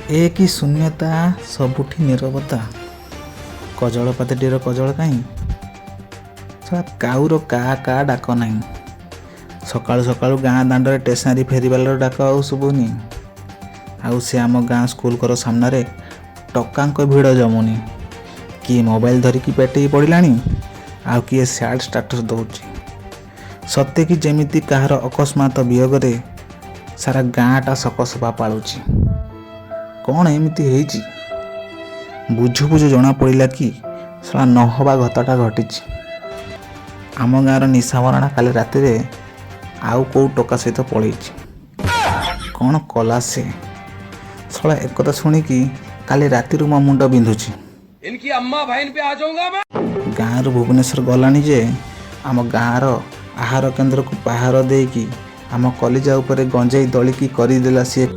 ଏ କି ଶୂନ୍ୟତା, ସବୁଠି ନୀରବତା। କଜଳପାତିଟିର କଜଳ କାହିଁ? ଶଳା କାଉର କା କା ଡାକ ନାହିଁ। ସକାଳୁ ସକାଳୁ ଗାଁ ଦାଣ୍ଡରେ ଷ୍ଟେସନାରୀ ଫେରିବାଲାର ଡାକ ଆଉ ଶୁଭୁନି। ଆଉ ସେ ଆମ ଗାଁ ସ୍କୁଲ ଘର ସାମ୍ନାରେ ଟୋକାଙ୍କ ଭିଡ଼ ଜମୁନି। କିଏ ମୋବାଇଲ ଧରିକି ପେଟେଇ ପଡ଼ିଲାଣି, ଆଉ କିଏ ସ୍ୟାଡ଼ ଷ୍ଟାଟସ୍ ଦେଉଛି। ସତେ କି ଯେମିତି କାହାର ଅକସ୍ମାତ ବିୟୋଗରେ ସାରା ଗାଁଟା ଶୋକସଭା ପାଳୁଛି। କ'ଣ ଏମିତି ହେଇଛି? ବୁଝୁ ବୁଝୁ ଜଣାପଡ଼ିଲା କି ଶଳା ନହବା ଘଟଣା ଘଟିଛି। ଆମ ଗାଁର ନିଶା ମହାରଣା କାଲି ରାତିରେ ଆଉ କେଉଁ ଟୋକା ସହିତ ପଳେଇଛି। କ'ଣ କଲା ସେ ଶଳା? ଏକଥା ଶୁଣିକି କାଲି ରାତିରୁ ମୋ ମୁଣ୍ଡ ବିନ୍ଧୁଛି। इनकी अम्मा बहन पे आ जाऊंगा मैं। ଗାଁରୁ ଭୁବନେଶ୍ୱର ଗଲାଣି ଯେ ଆମ ଗାଁର ଆହାର କେନ୍ଦ୍ରକୁ ପାହାର ଦେଇକି ଆମ କଲିଜା ଉପରେ ଗଞ୍ଜେଇ ଦଳିକି କରିଦେଲା ସିଏ।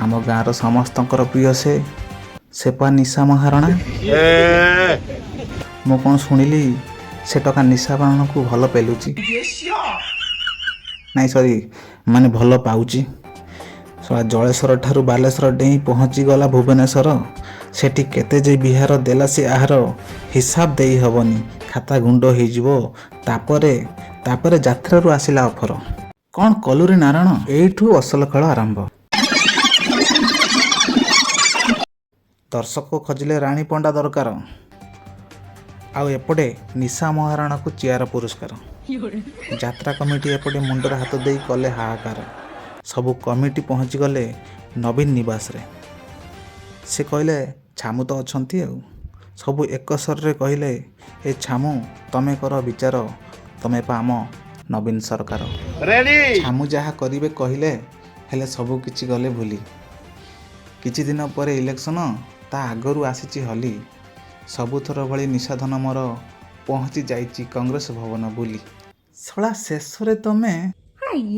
ଆମ ଗାଁର ସମସ୍ତଙ୍କର ପ୍ରିୟ ସେ ପା ନିଶା ମହାରଣା। ମୁଁ କ'ଣ ଶୁଣିଲି, ସେ ଟୋକା ନିଶା ମହାରଣାକୁ ଭଲ ପେଲୁଛି, ନାଇଁ ସରି, ମାନେ ଭଲ ପାଉଛି। ଶଳା ଜଳେଶ୍ୱର ଠାରୁ ବାଲେଶ୍ୱର ଡେଇଁ ପହଞ୍ଚିଗଲା ଭୁବନେଶ୍ୱର। ସେଠି କେତେ ଯେ ବିହାର ଦେଲା ସେ ଆହାର, ହିସାବ ଦେଇ ହବନି, ଖାତା ଗୁଣ୍ଡ ହେଇଯିବ। ତାପରେ ତାପରେ ଯାତ୍ରାରୁ ଆସିଲା ଅଫର। କ'ଣ କଲୁରେ ନାରାୟଣ? ଏଇଠୁ ଅସଲ ଖେଳ ଆରମ୍ଭ। ଦର୍ଶକ ଖୋଜିଲେ ରାଣୀ ପଣ୍ଡା ଦରକାର, ଆଉ ଏପଟେ ନିଶା ମହାରଣାକୁ ଚେୟାର ପୁରସ୍କାର। ଯାତ୍ରା କମିଟି ଏପଟେ ମୁଣ୍ଡରେ ହାତ ଦେଇ କଲେ ହାହାକାର। ସବୁ କମିଟି ପହଞ୍ଚିଗଲେ ନବୀନ ନିବାସରେ। ସେ କହିଲେ, ଛାମୁ ତ ଅଛନ୍ତି। ଆଉ ସବୁ ଏକ ସ୍ୱରରେ କହିଲେ, ଏ ଛାମୁ, ତମେ କର ବିଚାର, ତମେ ପା ଆମ ନବୀନ ସରକାର। ଛାମୁ ଯାହା କରିବେ କହିଲେ, ହେଲେ ସବୁ କିଛି ଗଲେ ଭୁଲି। କିଛି ଦିନ ପରେ ଇଲେକ୍ସନ, ତା ଆଗରୁ ଆସିଛି ହୋଲି। ସବୁଥର ଭଳି ନିଶାଧନ ମୋର ପହଞ୍ଚି ଯାଇଛି କଂଗ୍ରେସ ଭବନ ବୁଲି। ଶଳା ଶେଷରେ ତମେ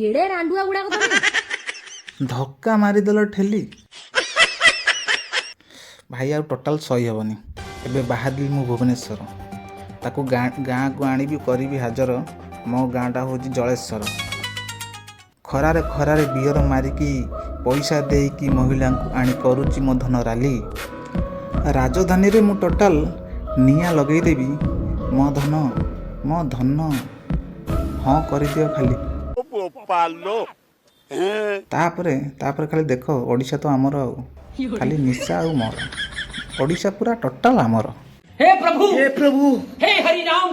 ଏଡେ ରାଣ୍ଡୁଆ ଗୁଡାକ ତମେ। ଧକ୍କା ମାରିଦେଲ ଠେଲି। ଭାଇ, ଆଉ ଟୋଟାଲ ସହି ହେବନି। ଏବେ ବାହାରିଲି ମୁଁ ଭୁବନେଶ୍ୱର। ତାକୁ ଗାଁ ଗାଁକୁ ଆଣିବି, କରିବି ହାଜର। ମୋ ଗାଁଟା ହେଉଛି ଜଳେଶ୍ୱର। ଖରାରେ ଖରାରେ ବିୟର ମାରିକି, ପଇସା ଦେଇକି ମହିଳାଙ୍କୁ ଆଣି କରୁଛି ମୋ ଧନ ରାଲି। ରାଜଧାନୀରେ ମୁଁ ଟୋଟାଲ ନିଆଁ ଲଗେଇଦେବି ମୋ ଧନ, ମୋ ଧନ। ହଁ, କରିଦିଅ ଖାଲି। ତାପରେ ତାପରେ ଖାଲି ଦେଖ, ଓଡ଼ିଶା ତ ଆମର, ଆଉ ଖାଲି ନିଶା ଆଉ ମୋର। ଓଡ଼ିଶା ପୁରା ଟୋଟାଲ ଆମର। हे प्रभु, हे प्रभु, हे हरि राम।